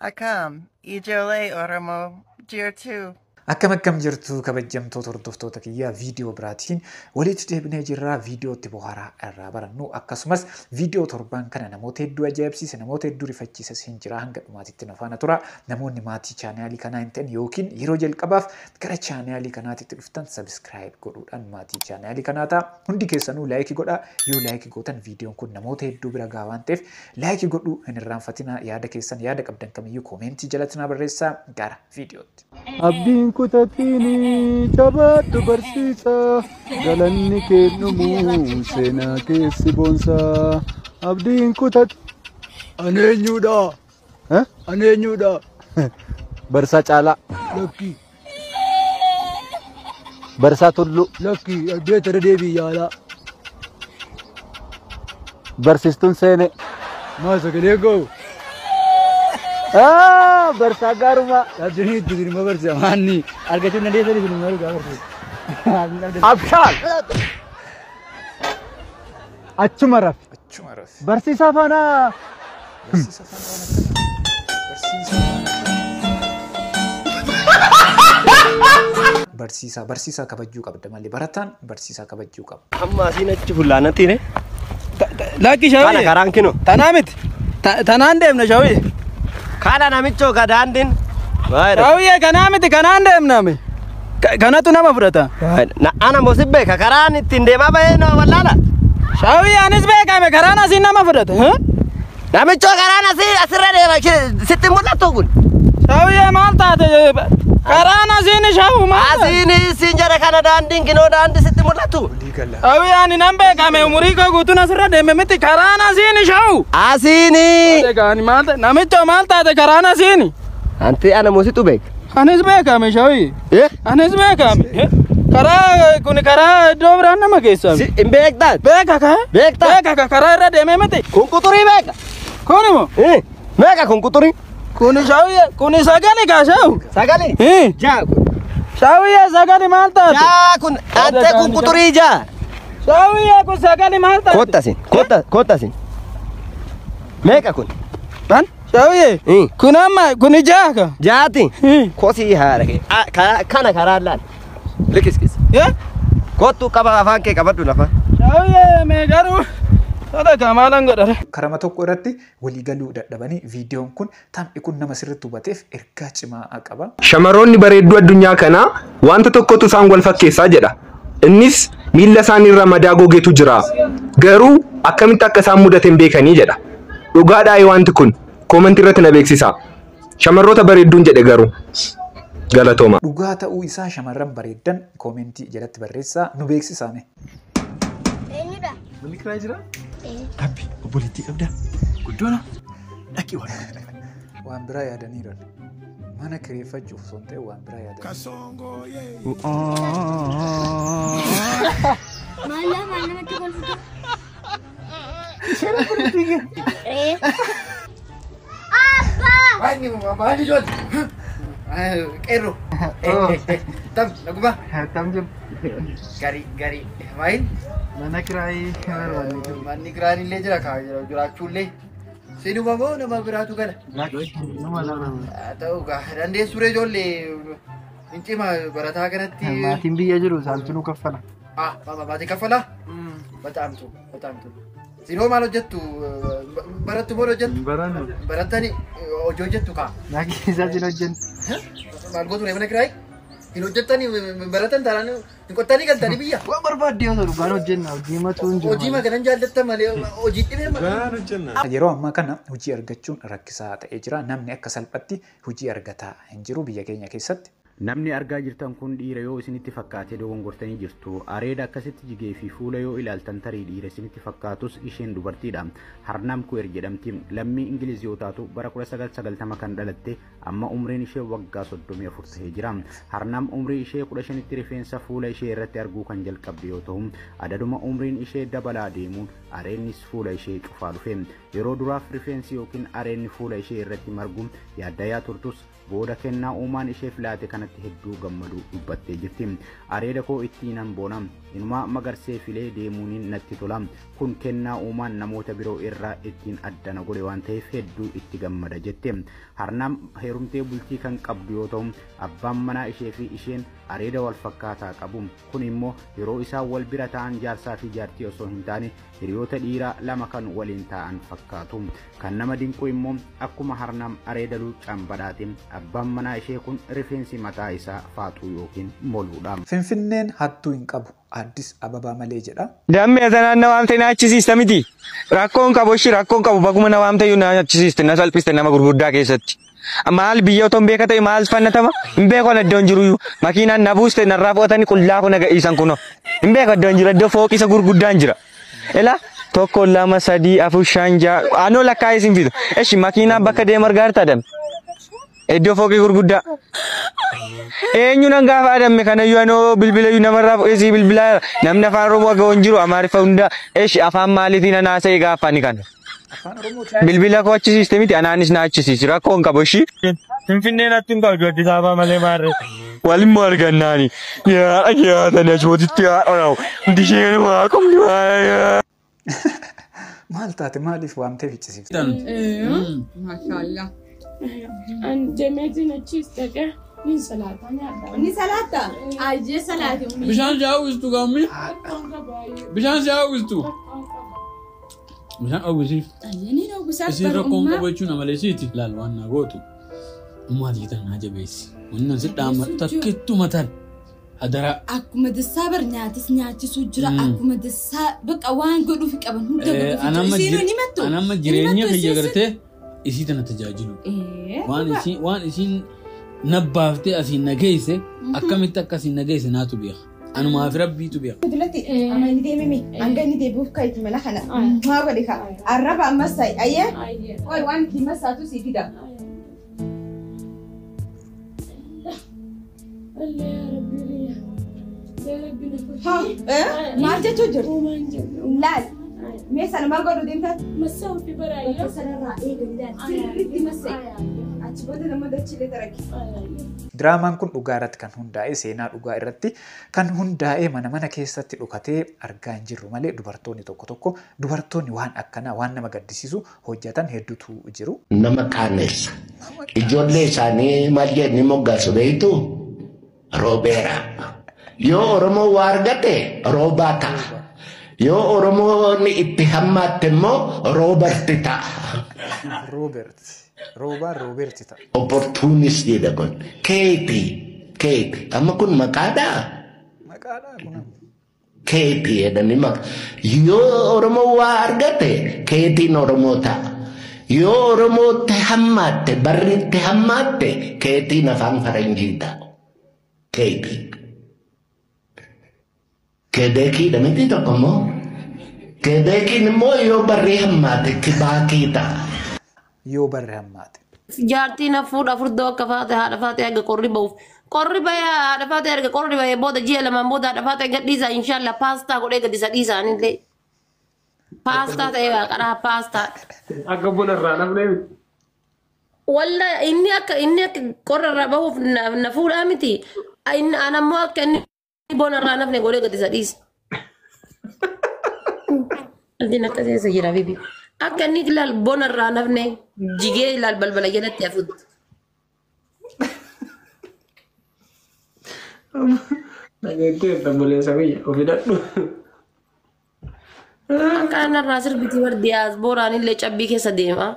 Akkam, Ijoollee Oromoo, jirtu. Akkam akkam jirtu kabajamtoota hordoftoota kiyyaa, viidiyoo biraatiin walitti deebinee jirra. Viidiyoo itti bohaaraa irraa barannu, akkasumas viidiyoo torban kana namoota hedduu ajaa'ibsiise, namoota hedduu rifachiise siin jira. Hanga dhumaatitti na faana tura. Namoonni maatii chaanaalii kanaa hin ta'in yookiin yeroo jalqabaaf gara chaanaalii kanaatitti dhuftan, subscribe godhuudhaan maatii chaanaalii kanaa ta'a. Hundi keessanuu like godhaa. Yoo like gootan viidiyoon kun namoota hedduu bira gahaa waan ta'eef like godhuu hin irraanfatinaa. Yaada keessan, yaada qabdan kamiyyuu comment jalatti naa barreessaa. Gara viidiyootti. Abdiin kutatiini, jabaadhu barsiisa, galanni kennumu seenaa keessi boonsa. Abdiin kutat. Ani eenyudha? Ani eenyudha? Barsaa Caalaa. Lakki. Barsaa Tulluu. Lakki, beekta deebii yaalaa. Barsiistuun Seenee. Maa sagalee ga'u? Barsaa Gaarumaa. Dhabdanii itti isin barsiisa maanni argachuu dandeessan isin maal gaa barsiisa. Abshaal. Achuma rafi. Achuma rafi. Barsiisaa faana. Barsiisa faana waan akkanaa. Barsiisaa. Barsiisaa, barsiisaa kabajuu qabda malee, barataan barsiisaa kabajuu qaba. Amma asiin achi fullaanatti ne. Lakki Kana shawii. karaan kino. Tanaa miti. Tanaan deemna, shawii. Kana namichoo ka daandiin. Waayidha. Shawii, kanaa miti, kanaan deemna mi. Kanatu nama fudhata. Na ana mosi beeka karaan ittiin deemaa bahee na wallaala. Shawii, anis beekame, karaan asiin nama fudhata. Namichoo, karaan asii asirra deema sitti mul'atu kun. Shawii, maal taate? Karaan asiin, shawu, maal taate? Asiin siin jedhe, kana daandiin kinoo daandii sitti mul'atu. Olii gala. Shawii, ani nan beekame, umurii koo guutuun asirra deeme miti, karaan asiin, shawu. Asiini. Ani maal taate? Namichoo, maal taate, karaan asiin? Anti ana mositu beeka. Anis beekame, shawii. Eh? Anis beekame. Karaa kun karaa iddoo biraan nama geessa. Si hin beektaa? Beeka ka? Beektaa? Beeka ka, karaa irra deemee miti. Kun quxurii beeka. Kun immoo? Eh? Meeqa kun quxurii? Kuni, shawii, kuni sagali kaa, shawu. Sagali. Eh? Jaa kun. Shawii, sagali, maal taate? Jaa kun, ante kun quxurii jaa. Shawii, kun sagali, maal taate? Kottu asin. Kottu, kottu asin. Meeqa kun? Ban? Shawii. Eh. Kun amma kuni jaha ka. Jaati. Eh. Kosii haara kee. Kana karaa laal. Likiskis. Eh? Kottu, qaba afaan kee qabadhu lafa. Shawii, mee garuu sadaka maalan godhare? Karama tokko irratti walii galuu dadhabanii. Viidiyoon kun, taphni kun nama sirriitti hubateef ergaa cimaa qaba. Shamarroonni bareedduu addunyaa kanaa wanta tokkotu isaan wal fakkeessaa jedha. Innis miilla isaaniirra madaa gogeetu jira. Garuu akkamitti akka isaan mudate hin beekanii jedha. Dhugaadhaa wanti kun? Comment irratti na beeksisaa. Shamarroota bareedduun jedhe garuu. Galatooma. Dhugaa ta'uu isaa shamarran bareeddan comment jalatti barreessaa, nu beeksisaame. Eenyudha? Manni kiraa jira? Rabbi, obboleettii qabdaa? Guddoona? Dhaqi waan. Waan biraa yaadaniiru. Mana kireeffachuuf osoo hin ta'in waan biraa yaadanii. Maallaa maal namatti kolfitu? Ee. Abbaa! Maali ijoollee? Qeerroo. Tam, naguma. Tam jiru. Gaarii, gaarii. Maayin? Mana kiraayii barbaanne jiru. Manni kiraan illee jira kaa jira jiraachuullee. Sinuma moo nama biraatu gala? Nama lama. Haa ta'u gaa, dandeessu ree ijoollee, hin cima barataa kanatti. Maatiin biyya jiru, isaantu nu kaffala. Ah, maatii kaffalaa? Bataamtu, bataamtu. Sinoo maal hojjettu? Barattu moo hojjettu? Barannu. Barattani hojii hojjettu kaa? Lakkii, isaa jira hojjennu. Maal gootu ree mana kiraayii? Hin hojjettanii, baratan taanaan hin qottanii galtanii biyya? Waan barbaadde yoo ta'u dhugaan hojjenna, hojii matuu hin jiru. Hojii magalan jaallatta malee hojii dhibee. Yeroo ammaa kana hojii argachuun rakkisaa ta'ee jira. Namni akka salphatti hojii argataa hin jiru biyya keenya keessatti. Namni argaa jirtan kun dhiira yoo isinitti fakkaate dogongortanii jirtu. Areeda akkasitti jigee fi fuula yoo ilaaltan tarii dhiira isinitti fakkaatus isheen dubartiidha. Harnaam Kuwer jedhamti. Lammii Ingiliz yoo taatu bara 1990 kan dhalatte, amma umriin ishee waggaa 34 ta'ee jira. Harnaam umrii ishee 15tti rifeensa fuula ishee irratti arguu kan jalqabde yoo ta'u, adaduma umriin ishee dabalaa deemuun areennis fuula ishee cufaa dhufe. Yeroo duraaf rifeensi yookiin areenni fuula ishee irratti margu yaaddayaa turtus, booda kennaa uumaan isheef laate kanatti kanatti hedduu gammaduu dubbattee jirti. Areeda koo ittiin boona inumaa magarsee filee deemuun natti tola. Kun kennaa uumaan namoota biroo irraa ittiin adda na godhe waan ta'eef hedduu itti gammada jette. Harnaam heerumtee bultii kan qabdu yoo ta'u abbaan manaa ishee fi isheen areeda wal fakkaataa qabu. Kun immoo yeroo isaan wal bira ta'an jaarsaa fi jaartii osoo hin taane hiriyoota dhiiraa lama kan waliin ta'an fakkaatu. Kan nama dinqu immoo akkuma Harnaam areeda luuccaan badhaate abbaan manaa ishee kun rifeensi mataa isaa faaxuu yookiin moluudha. Finfinneen hattuu hin qabu Addis Ababaa malee jedha. Dammee sanaan na waamte na achisiista miti. Rakkoon qabu ishii rakkoon qabu bakkuma na waamte iyyuu na achisiiste na salphiste nama gurguddaa keessatti. Maal biyya otoo hin beeka ta'e maal fannatama hin beeku ana iddoon jiru iyyuu makiinaan na buuste narraa fudhatanii qullaa kun ga'iisan kunoo hin beeku iddoon jiru iddoo fooqisa gurguddaan jira. Ila 1 2 3 4 5 6 anoo lakkaa'ee sin fidu. Eshi makiinaan bakka deemu argaa jirta adame. Iddoo fooqii gurguddaa. Eenyu nan gaafa adamme kanayyuu anoo bilbila namarraa fuudhee bilbilaa namni afaan Oromoo dhaga'u hin jiru Amaariffa hunda eshi afaan maaliitiin ana haasa'e gaafa ani kana. Bilbila koo achisiiste miti anaanis na achisiisi rakkoo hin qabu ishii. Finfinneen natti hin qabdu Addis Ababaa malee maarree. Walimmoo argannaani. Yaa dhaggeeffatanii achumatti yaa dhagahu. Hundi isheen waa qomni waa. Maal taate maaliif waamtee fichisiifte? Maashaallah. An demeetiin achiis dhaqee ni salaataa nyaadha. Ni salaataa? Ajjee salaati. Bishaan si hawwistu gaammi? Bishaan si hawwistu? Bishaan hawwisiif. Ni hawwisaaf Isin rakkoon qabu jechuun amaleesiiti. Laal waan na gootu. Uummata tan na jabeessi. Wannan si dhaama takkittu mataan. Hadara. Akkuma dassaa bar nyaatis nyaachisuu jira. Akkuma dassaa bakka waan godhuuf qaban hunda godhuuf jira. Isiin ni mattu. Anamma jireenya kiyya gartee isii tana tajaajilu. Waan isiin nabbaaftee asiin nageesse akkamitti akka asiin nageesse naatu beeka. Anumaaf rabbiitu beeka. Dullatti amma inni deemimi hanga inni deebi'uuf ka'itu mala kana maa godhe ka arraba ammas ta'i ayyee qoy waan ittiin massaatu sii fida. Maal jechuu jirtu? Laal mee sana maal godhu deemta? Massaa ofii baraayyoo. Bakka sanarraa eegali laal sirriitti massa'e achi booda nama dachiilee taraki. Diraamaan kun dhugaa irratti kan hundaa'e seenaa dhugaa irratti kan hundaa'e mana keessatti dhokatee argaa hin jirru malee dubartoonni tokko tokko dubartoonni waan akkanaa waan nama gaddisiisu hojjetan hedduutu jiru. Nama qaaneessa. Ijoollee isaanii maal jedhanii moggaasu beektu? Roobeera. Yoo Oromoo waa argate roobaa ta'a. Yoo Oromoon itti hammaatte immoo roobarti ta'a. Roobert. Roobaa Rooberti ta'a. Opportunist jedha kun. Keeti. Keeti. Amma kun maqaadhaa? Maqaadhaa kun. Keeti jedhanii maqaa. Yoo Oromoo waa argate keetiin Oromoo ta'a. Yoo Oromootti hammaatte barriitti hammaatte keetiin afaan faranjii ta'a. Keeti. Keebeekiidha miti tokko immoo. Keebeekiin immoo yoo barri hammaate kibaakii ta'a. Yoo barri hammaate. Jaartiin hafuudha furdoo akka faate haadha faate erga qorri ba'uuf. Qorri bahee haadha faate erga qorri bahee booda ji'a lamaan booda haadha faate gadhiisa inshallah paastaa godhee gadi isa dhiisaanillee. Paastaa ta'ee waaqadhaa paastaa. Akka buna irraa namni. Walla inni akka qorra irraa bahuuf na fuudhaa miti. Inni anammoo akka inni bona irraa nafne godhee gadi isa dhiisa. Qalbiin akka keessa jira bibi. Akka inni ilaal bona irraa nafne jigee ilaal balbala jalatti hafuutti. Dhageettee obboleessa biyya ofi dhadhu. Akka kanarraa sirbiti bar diyaasbooraan illee cabbii keessa deema.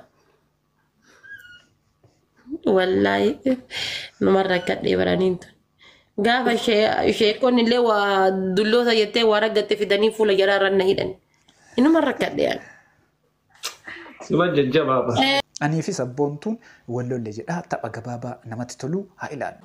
Wallaahi numarra rakkadhee baraniin tun. Gaafa sheekonni illee waa dulloota jettee waa raggatte fidanii fuula jaraa irra na hidhan. Inuma rakkadhee ani. Suma jajjabaaba. Anii fi sabboontuun wallolle jedha tapha gabaabaa namatti tolu haa ilaallu.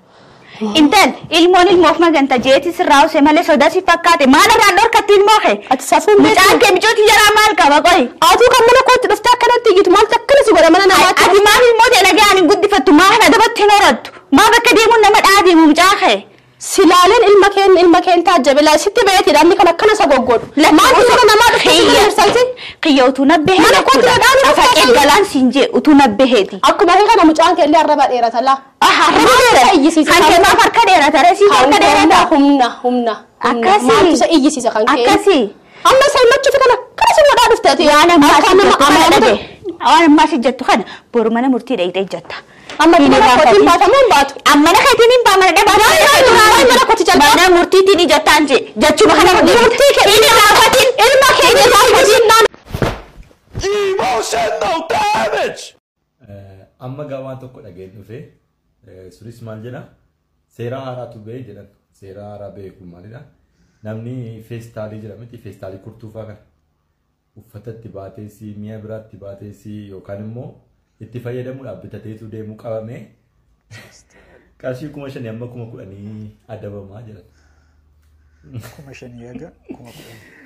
Intal ilmoon ilmoof maganta jeeti sirraa use malee sodaa si fakkaate maal irraan dhorkatti ilmoo kee? Ati safuun Mucaan kee micooti jaraa maal qaba qoyi? Atuu kan mana kootti dhuftee akkanatti iyyitu maaltu akkana si godha mana namaatti? Ati maal ilmoo ta'e nagaa ani guddifattu maal adabatti hin horattu? Maal bakka deemuun nama dhaadeemu mucaa kee? Silaaleen ilma keen taajjabe laa sitti beeti namni kan akkana isa goggodhu. Maaltu mana namaa dhuftee si mirmirsalti? Kiyya utuu nabbee Mana kootti dhadhaan Afa eeggalaan siin jee utuu nabbeheeti. Akkuma kee kana mucaan kee illee arraba dheerata laa. Harraba iyyisiisa. Kan kee maaf harka dheerata ree siif harka dheerata. Humna humna. Akkasii. Maaltu isa iyyisiisa kan kee? Akkasii. Amma isa himachuuf kana kana si godhaa dhufte ati. Waan ammaa Akka si nama jettu kana amaanota. dhage. Waan ammaa si jettu kana boru mana murtii dhaqxee jetta. Amma mana kootiin baatamoo hin baatu? Amma mana keetiin hin baa mana dhabaa. Mana kooti jalqaba. Mana murtiitiin ijattaan jee jechuma kana Murtii kee Inni gaafatin ilma kee inni gaafatin naan. Emotional damage! Amma gaa waan tokko dhageen dhufe sunis maal jedha seera haaraatu ba'e jedhan seera haaraa ba'e kun maalidha namni feestaalii jedha miti feestaalii kurtuufaa kana uffatatti baateesi mi'a biraatti baateesi yookaan immoo itti fayyadamuudhaaf bitateetu deemuu qabame qarshii 5,000 amma 10,000 adabamaa jedhan. 5,000 haga 10,000.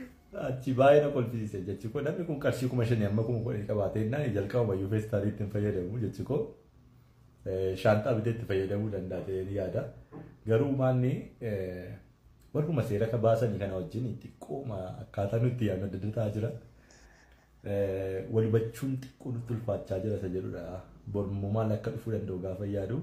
Achi baay'ee na kolfisiise jechi koo namni kun qarshii 5,000 amma 10,000 qabaatee naan jalqaba iyyuu feestaalii ittiin fayyadamu jechi koo shaanxaa bitee itti fayyadamuu danda'a ta'ee ni yaada. Garuu maalni warruma seera ka baasanii kana wajjin xiqqooma akkaataa nutti yaadnu adda adda ta'aa jira. Wal hubachuun xiqqoo nutti ulfaachaa jira isa jedhudha. Borummoo maal akka dhufuu danda'u gaafa yaadu.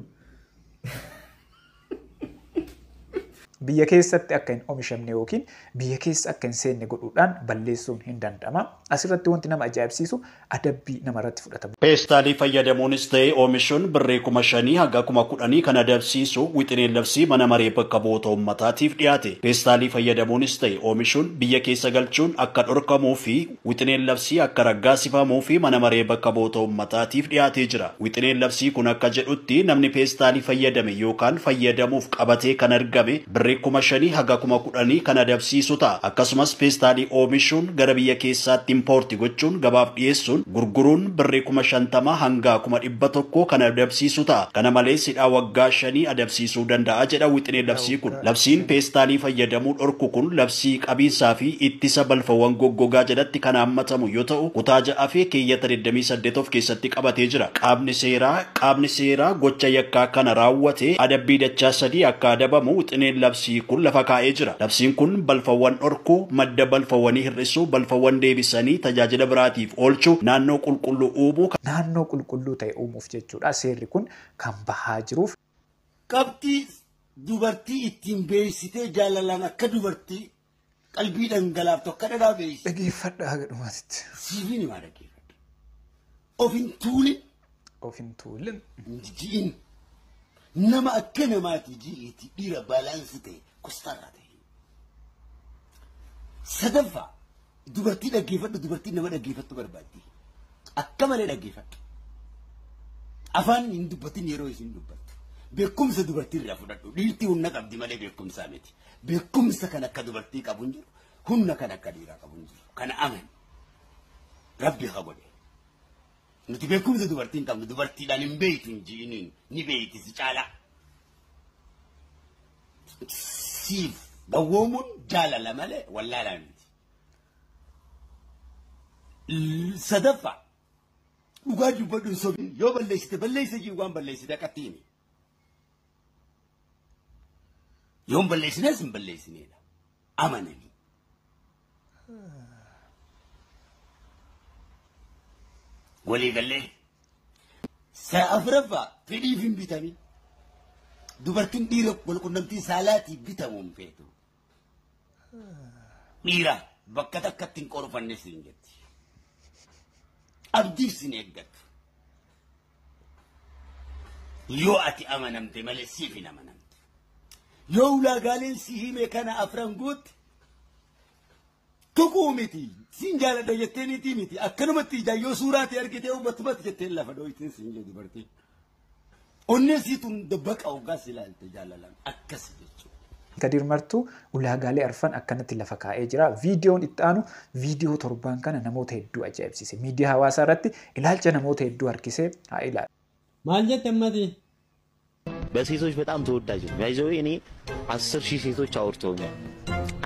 Biyya keessatti akka hin oomishamne yookiin biyya keessa akka hin seenne godhuudhaan balleessuun hin danda'ama. Asirratti wanti nama ajaa'ibsiisu adabbii namarratti fudhatamu. Peestaalii fayyadamuunis ta'e oomishuun birrii 5,000 hanga 10,000 kan adabsiisu wixineen labsii mana maree bakka bu'oota uummataatiif dhiyaate. Peestaalii fayyadamuunis ta'e oomishuun biyya keessa galchuun akka dhorkamuu fi wixineen labsii akka raggaasifamuu fi mana maree bakka bu'oota uummataatiif dhiyaatee jira. Wixineen labsii kun akka jedhutti namni peestaalii fayyadame yookaan fayyadamuuf qabatee kan argame birrii 5,000 hanga 10,000 kan adabsiisu ta'a. Akkasumas peestaalii oomishuun gara biyya keessaatti impoorti gochuun gabaaf dhiyeessuun gurguruun birrii 50,000 hanga 100,000 kan adabsiisu ta'a. Kana malees hidhaa waggaa 5 adabsiisuu danda'a jedha wixineen labsii kun. Labsiin peestaalii fayyadamuu dhorku kun labsii qabiinsaa fi ittisa balfawwan goggogaa jalatti kan hammatamu yoo ta'u kutaa 6 fi keeyyata 28 of keessatti qabatee jira. Qaamni seeraa gocha yakkaa kana raawwate adabbii dachaa 3 akka adabamu wixineen labsii kun lafa kaa'ee jira. Labsiin kun balfawwan dhorkuu, madda balfawwanii hir'isuu, balfawwan deebisanii tajaajila biraatiif oolchuu, naannoo qulqulluu uumuu. Naannoo qulqulluu ta'e uumuuf jechuudha. Seerri kun kan bahaa jiruuf. Qabxii dubartii ittiin beeksitee jaalalaan akka dubartii qalbii dhangalaaftu akka dhadhaa beeksite. Dhaggeeffadhaa haga dhumaatitti. Siifiin himaa dhaggeeffadha. Of hin tuulin. Of hin tuulin. Ji'in. Nama akka namaati ji'iiti dhiira baalaansi ta'e kostarraa ta'e. Sadaffaa dubartii dhaggeeffadhu dubartii nama dhaggeeffattu barbaaddi. Akka malee dhaggeeffadhu. Afaan hin dubbatin yeroo isin dubbattu. Beekumsa dubartii irraa fudhadhu. Dhiirti humna qabdi malee beekumsaa miti. Beekumsa kan akka dubartii qabu hin jiru. Humna kan akka dhiiraa qabu hin jiru. Kana amani. Rabbi haa godhe. Nuti beekumsa dubartiin qabnu dubartiidhaan hin beektu hin ji'iniin ni beekti si caalaa. Siif gawwoomuun jaalala malee wallaalaa miti. Sadaffaa dhugaa dubbadhu hin sobin yoo balleessite balleessa jiru waan balleessite akkatti himi. Yoo hin balleessines hin balleessineedha. Amananii. Walii gallee. Afuraffaa fedhiif hin bitamin. Dubartiin dhiira walqunnamtii saalaatiif bitamuu hin feetu. Dhiira bakka takkatti hin qorfanne siin jetti. Abdiif sin eeggattu. Yoo ati amanamte malee siif hin amanamtu. Yoo ulaagaaleen si hime kana afran guutte tuquu miti siin jaaladha jettee niitii miti akkanumatti ijaan yoo suuraa ta'e argitee uummattumatti jetteen lafa dhooyteen siin jedhu dubartiin. Onneen siituun dabbaqa hoggaas ilaalte jaalalaan akkas jechuudha. Kadir Martuu ulaagaalee arfan akkanatti lafa kaa'ee jira. Viidiyoon itti aanu viidiyoo torban kana namoota hedduu ajaa'ibsiise. Miidiyaa hawaasaa irratti ilaalcha namoota hedduu harkisee haa ilaalu. Maal jette ammati? በሴቶች በጣም ተወዳጅ ነው። ያይዘው እኔ 10,000 ሴቶች አውርተውኛል።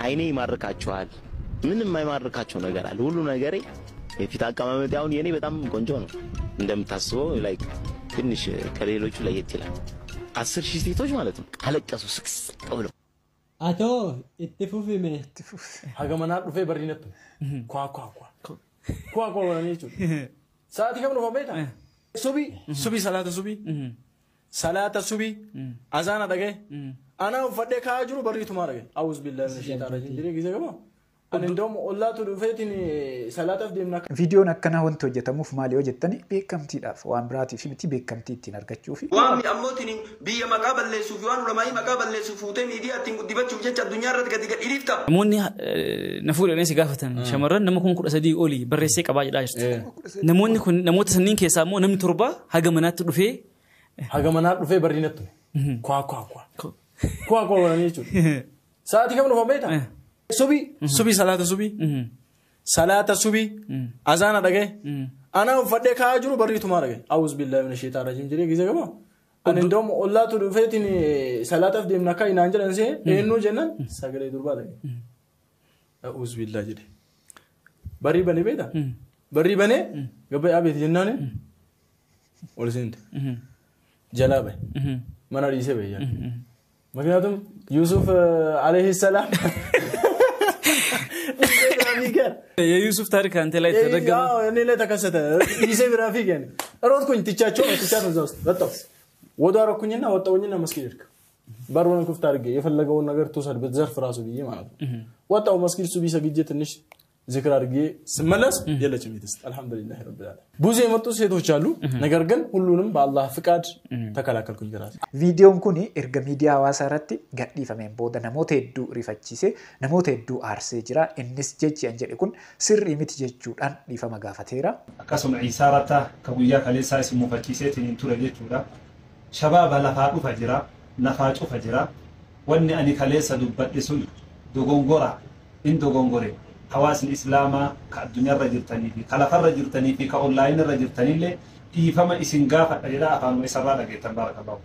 አይኔ ይማርካቸዋል። ምንም የማይማርካቸው ነገር አለ። ሁሉ ነገሬ የፊት አቀማመጤ አሁን የኔ በጣም ቆንጆ ነው እንደምታስበው ላይክ ትንሽ ከሌሎቹ ለየት ይላል። 10,000 ሴቶች ማለት ነው አለቀሱ ስቅስቅ ብለው። አቶ itti fufime. Haga manaa dhufee barri nattu. Kwaa kwaa kwaa. Kwaa kwaa godhanii jechuudha. Sa'aatii kam dhufa beektaa? Subii subii salaata subii. Salaata subii azaana dhagaye. Ana uffadhee kaa'aa jiru barriitumaa dhagaye. Awuuz billaahi mina sheexaan rajiim jedhee gisee qaba. Ani እንደውም ollaatu dhufeetiin salaataaf deemna. Viidiyoon akkanaa wanti hojjetamuuf maali yoo jettani beekamtiidhaaf waan biraatiif miti beekamtii ittiin argachuufi. Waan ammootiin biyya maqaa balleessuuf waan ulamaa'ii maqaa balleessuuf fuutee miidiyaa ittiin guddifachuuf jecha addunyaa irratti gadi gad dhiifta. Namoonni na fuudhanii si gaafatan shamarran nama 13,000 olii barreessee qabaa jedhaa jirti. Namoonni kun namoota sanniin keessaa immoo namni 7 haga manaatti dhufee. Haga manaatti dhufee barri natti. Kwaa kwaa kwaa. Kwaa kwaa godhanii jechuudha. Sa'aatii kam dhufan beektaa? Subii subii salaata subii. Salaata subii azaana dhagaye. Ana uffadhee kaa'aa jiru barriitumaa dhagaye. Awuuz billaahi mina sheexaan rajiim jedhee gisee qaba. Ani እንደውም ollaatu dhufeetiin salaataaf deemna akka inaan jedhan see eenyuu jennaan sagalee durbaa dhagaye. Awuuz billaahi jedhe. Barrii banee beektaa? Barrii banee gabaa abeeti jennaan ol seente. Jalaa bahe. Mana dhiisee bahe jala. ምክንያቱም ዩሱፍ አለይሂ ሰላም የዩሱፍ ታሪክ አንተ ላይ ተደገመ። አዎ እኔ ላይ ተከሰተ። ይሴ ቢራፊ ገን ሮጥኩኝ፣ ትቻቸው ነው ትቻቸው እዛ ውስጥ ወጣሁ። ወዶ አረኩኝና ወጣሁኝና መስጊድ ሄድኩ። በሩን ክፍት አድርጌ የፈለገውን ነገር ትውሰድ ብትዘርፍ ራሱ ብዬ ማለት ነው። ወጣሁ መስጊድ ሱቢ ሰግጄ ትንሽ ዚክር አድርጌ ስመለስ የለችም ቤት ውስጥ። አልሐምዱሊላህ ረቢል ዓለሚን። ብዙ የመጡ ሴቶች አሉ። ነገር ግን ሁሉንም በአላህ ፍቃድ ተከላከልኩኝ ከራሴ። Viidiyoon kun erga miidiyaa hawaasaa irratti gadhiifameen booda namoota hedduu rifachiisee namoota hedduu aarsee jira. Innis jechi an jedhe kun sirrii miti jechuudhaan dhiifama gaafateera. Akkasuma Iisaa Rataa ka guyyaa kaleessaa isin mufachiiseetiin hin ture jechuudha. Shabaaba lafaa dhufa jira, lafaa cufa jira. Wanni ani kaleessa dubbadhe sun dogongora, in dogongore. Hawaasni Islaamaa ka addunyaarra jirtanii fi ka lafarra jirtanii fi ka onlaayinirra jirtanillee dhiifama isin gaafadha jedha afaanuma isarraa dhageettan baarakallahu.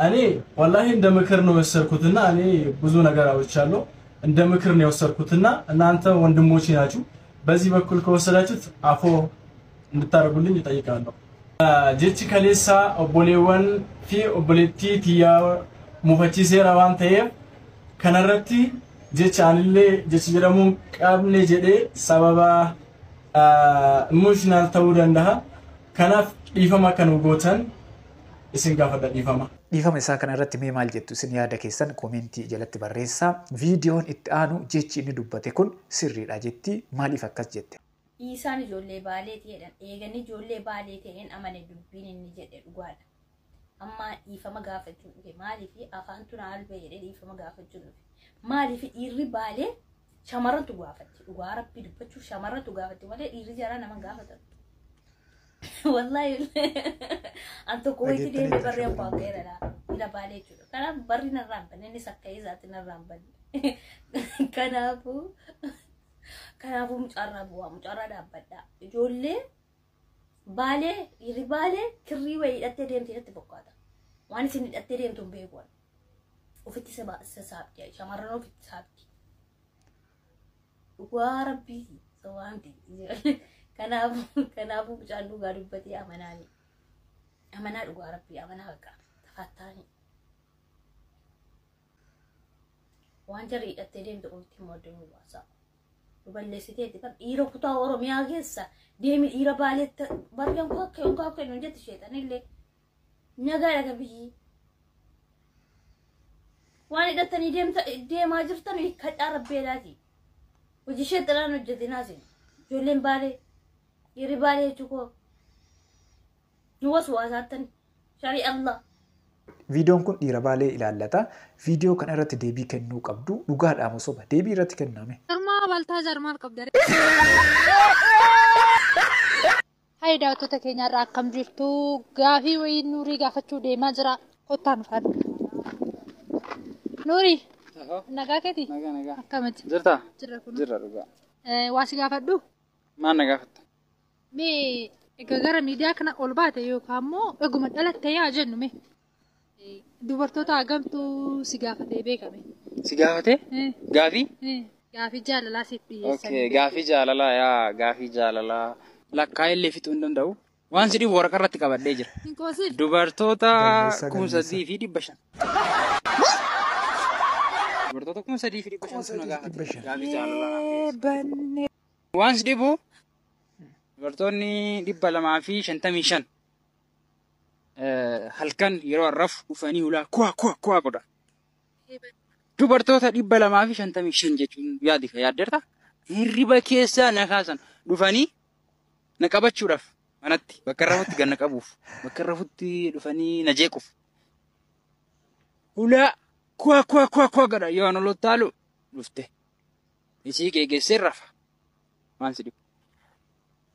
እኔ ወላሂ እንደ ምክር ነው የወሰድኩትና እኔ ብዙ ነገር አውርቻለሁ። እንደ ምክር ነው የወሰድኩትና እናንተ ወንድሞቼ ናችሁ። በዚህ በኩል ከወሰዳችሁት አፎ እንድታደርጉልኝ እጠይቃለሁ። Jechi kaleessa obboleewwan fi obboleettii tiyyaa mufachiiseera waan ta'eef kanarratti jecha anillee jechi jedhamuun qabne jedhee sababa emotional ta'uu danda'a. Kanaaf dhiifama akka nu gootan isin gaafadha dhiifama. Dhiifama isaa kana irratti mee maal jettu isin yaada keessan koomentii jalatti barreessaa. Viidiyoon itti aanu jechi inni dubbate kun sirriidha jetti maaliif akkas jette? Isaan ijoollee baaleeti jedhan eeganii ijoollee baalee ta'een amane dubbiin inni jedhe dhugaadha. Amma dhiifama gaafachuu dhufe maaliif afaantu na albee jedhee dhiifama gaafachuu dhufe maaliif dhiirri baalee shamarrantu gaafatti dhugaa rabbii dubbachuuf shamarrantu gaafatti malee dhiirri jaraa nama gaafatan. Wallaahi an tokko wayitti deemee barri abbaa ga'eera dhiira baalee jechuudha. Kanaaf barri narraa hin banne innis akka isaatti narraa hin banne. Kanaafuu kanaafuu mucaarraa bu'aa mucaarraa dhaabbadhaa ijoollee baalee dhiirri baalee kirrii wayii hidhattee deemte hidhatti bokkaata. Waan isin hidhattee deemtu hin beeku. Ofitti sasaabdi shamarran ofitti saabdi. Dhugaa rabbii sawaanti. Kanaafuu kanaafuu mucaan dhugaa dubbatee amanaani. Amanaa dhugaa rabbii amanaa bakka tafattaani. Waan jarri hidhattee deemtu ofitti immoo addunyaa baasa. Balleessiteetti kan dhiira kutaa Oromiyaa keessa deemi dhiira baaleetti barreen koo akka yookaan akka hin jette sheexanillee nagaadha ka biyyi. Waan hidhattanii deemaa jirtan kadhaa rabbeedhaati. Hojii sheexanaan hojjetinaa isin. Ijoolleen baalee dhiirri baalee jechuu koo nu waswaasaattan sharii Allah. Viidiyoon kun dhiira baalee ilaallata. Viidiyoo kana irratti deebii kennuu qabdu dhugaadhaa moo soba? Deebii irratti kenname. Jarmaa Baltaazaar maal qabda? Hayi daawwattoota keenyarraa akkam jirtu? Gaafii wayii Nuurii gaafachuu deemaa jira. Kottaa nu faana. Nuurii. Nagaa keeti? Nagaa nagaa. Akkamitti? Jirta? Jirra kun. Jirra dhugaa. Waa si gaafadhu? Maal na gaafatta? Mee egaa gara miidiyaa kana ol baate yookaan immoo dhuguma dhalatte yaa jennu mee? Dubartoota hagamtu si gaafatee beekame? Si gaafatee? Gaafii? Gaafii jaalalaa siif dhiyeessan. Okay, gaafii jaalalaa yaa gaafii jaalalaa lakkaa'ee illee fixuu hin danda'u. Waan si dhibu waraqaa irratti qabadhee jira. Hin qoosiin. Dubartoota Galmeessaa 3,500. Dubartoota 3,500 na gaafate. Gaafii jaalalaa. Banne. Waan si dhibu dubartoonni 255. Halkan yeroo rafu dhufanii ulaa kuwa kuwa kuwa godha. Dubartoota 255 jechuun yaadi yaaddeerta. Hirriba keessaa na kaasan dhufanii na qabachuudhaaf manatti bakka rafutti gad na qabuuf bakka rafutti dhufanii na jeequuf. Ulaa kuwa kuwa kuwa kuwa godha yoo ana lottaalu dhufte. Isii geessee rafa. Waan si dhibu.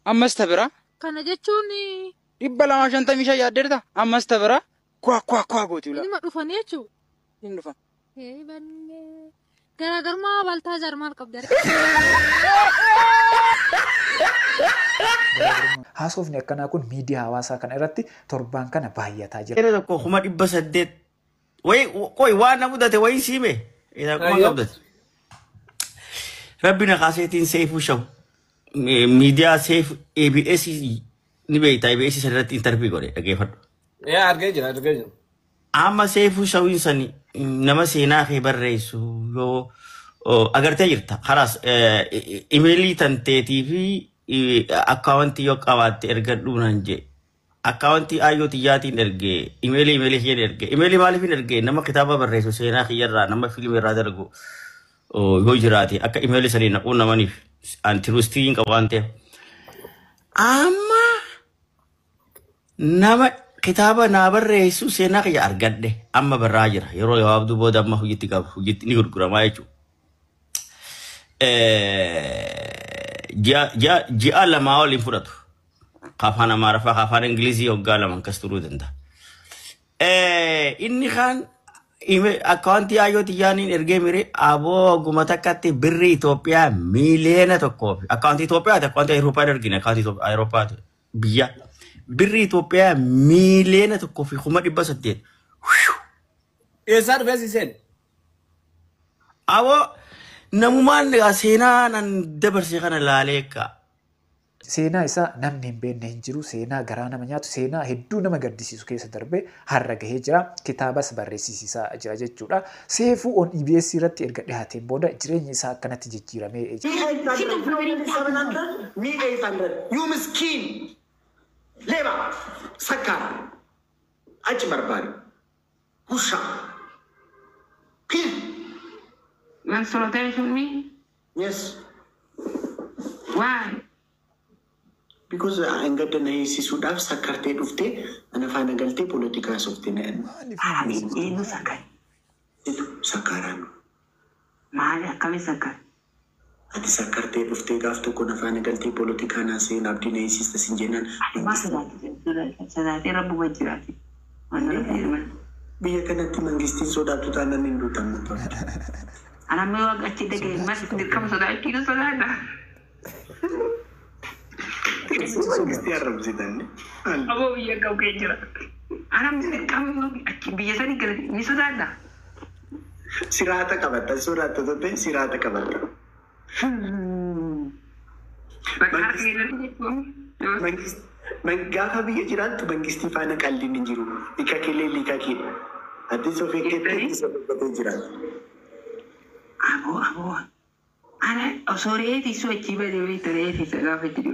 Ammas tabira. Kana jechuun 255 yaaddeerta. Ammas tabira kuwa kuwa kuwa gooti ulaa. Inni dhufanii jechuudha. Inni dhufan. Garaagarummaa Baltaazaar maal qabda? Haasofni akkanaa kun miidiyaa hawaasaa kana irratti torbaan kana baay'ataa jira. Yeroo tokko 800,000 wayi qoy waan na mudate wayi siime. Kuma qabdate. Rabbi na kaaseetiin seefuu shawu. Miidiyaa seef ABS ni beekta ABS irratti intarvii godhe dhaggeeffadhu. Yaa argee jira argee jira. Amma seefuu shawuun sani nama seenaa kee barreessu yoo agartee jirta. Kalaas imeelii tanteetii fi akkaawwantii yoo qabaatte ergadhuu naan jee. Akkaawwantii ayyoo tiyyaatiin ergee imeelii kiyyaan ergee imeelii maaliif hin ergee nama kitaaba barreessu seenaa kiyyarraa nama fiilmii irraa dalagu yoo jiraate akka imeelii sanii naquu namaniif antiruustii hin qabu waan ta'eef. Amma nama kitaaba naa barreessu seenaa kiyya argadhe amma barraa jira yeroo gabaabduu booda amma hojiitti qabu hojiitti ni gurguramaa jechuudha. Ji'a lamaa ol hin fudhatu. Afaan Amaaraffaa afaan Ingilizii waggaa lama akkas turuu danda'a. Inni kaan akkaawwantii ayyoo xiyyaaniin ergee miree aboo guma takkatti birrii Itoophiyaa miiliyoona tokkoo fi akkaawwantii Itoophiyaati akkaawwantii Awurooppaa hin ergine akkaawwantii Awurooppaati biyya. Birrii Itoophiyaa 1,800,000. Eessaa dhufee si seene? Aboo namumaan seenaa nan dabarse kana laalee ka. Seenaa isaa namni hin beekne hin jiru. Seenaa garaa nama nyaatu, seenaa hedduu nama gaddisiisu keessa darbee har'a gahee jira. Kitaabas barreessisiisaa jira jechuudha. Seefuu on EBS irratti erga dhiyaateen booda jireenyi isaa akkanatti jijjiiramee jira. 700, me 800. You miskin. Leba, sakar, achi barbari, husha, pin. Consultation me? Yes. Why? Because angadda na hiisisuudhaaf sakkartee dhuftee ana faana galtee poolitikaa softee na Eenyu sakkare? Sakkaraan. Maali akkami sakkare? Ati sakkartee dhuftee gaaf tokko na faana galtee poolitikaa naa seen abdii na hiisista sin jennaan. Ati sodaatee sodaatee rabbuma jiraate. Biyya kanatti mangistiin sodaattu taanaan hin duutamu. Ana mee waaqa achi dhagee mas dirqama sodaachuu sodaadha. Mangistii arrabsitan. Aboo biyya qabu kee jira. Ana dirqama achi biyya sanii galate ni sodaadha. Siraata qabatta sodaattu ta'e siraata qabatta. Gaafa biyya jiraattu mangistii faana qalliin hin jiru. Ika kelee liika keedha. Ati of eeggattee ittisa dhokatee jiraata. Aboo aboo. Ana osoo re'ee tiksuu achii badee beekta re'ee tiksa gaafa jiru.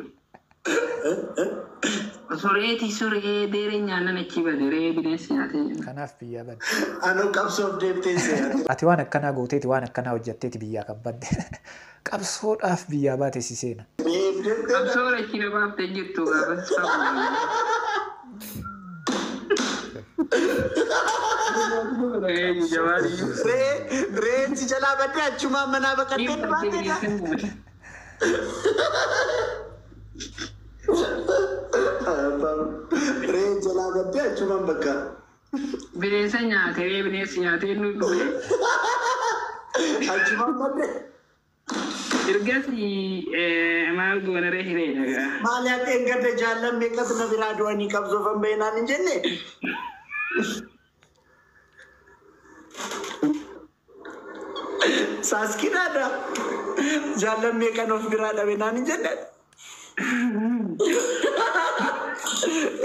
Osoo re'ee tiksuu re'ee deeree nyaannan achii badee re'ee bineensi nyaatee jiru. Kanaaf biyyaa badde. Anoo qabsoof deemtee seera. Ati waan akkanaa gooteeti waan akkanaa hojjetteeti biyyaa kan badde. Qabsoodhaaf biyyaa baate si seena. Qabsoo achii na baaftee jirtu gaafas Re'een si jalaa baddee achumaan manaa baqattee baateedha. Re'een jalaa baddee achumaan bakka. Bineensa nyaatee bineensi nyaatee nu dhufe. Achumaan baddee. Ergas maal goona ree hiree dhagaa. Maali ati eeggatte jaallan meeqatu na biraa du'anii qabsoofan bahinaan hin jenne? Saaskinaadha. Jaallan meeqan of biraa dhabe naan hin jenne?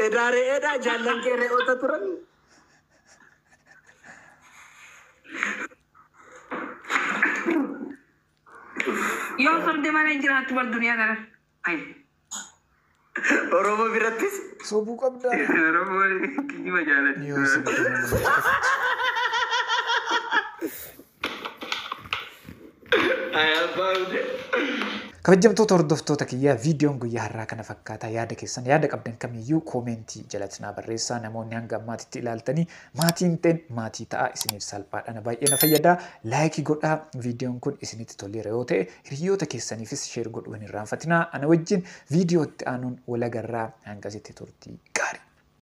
Edaa re'eedha jaallan kee re'oota turan. Yoo sobde malee hin jiraattu bar duniyaa kana. Ayi. Oromoo birattis. Sobuu qabda. Oromoo kijiba jaalatti. Yoo si Kabajamtoota hordoftoota kiyyaa, viidiyoon guyyaa har'aa kana fakkaata. Yaada keessan, yaada qabdan kamiyyuu koomentii jalatti naa barreessaa. Namoonni hanga ammaatitti ilaaltanii maatiin ta'en maatii ta'a, isiniif salphaadha, na baay'ee na fayyada. Laayikii godhaa. Viidiyoon kun isinitti toleera yoo ta'e hiriyoota keessaniifis share godhuu hin irraanfatinaa. Ana wajjin viidiyootti aanuun walagarraa, hangasitti turtii gaarii.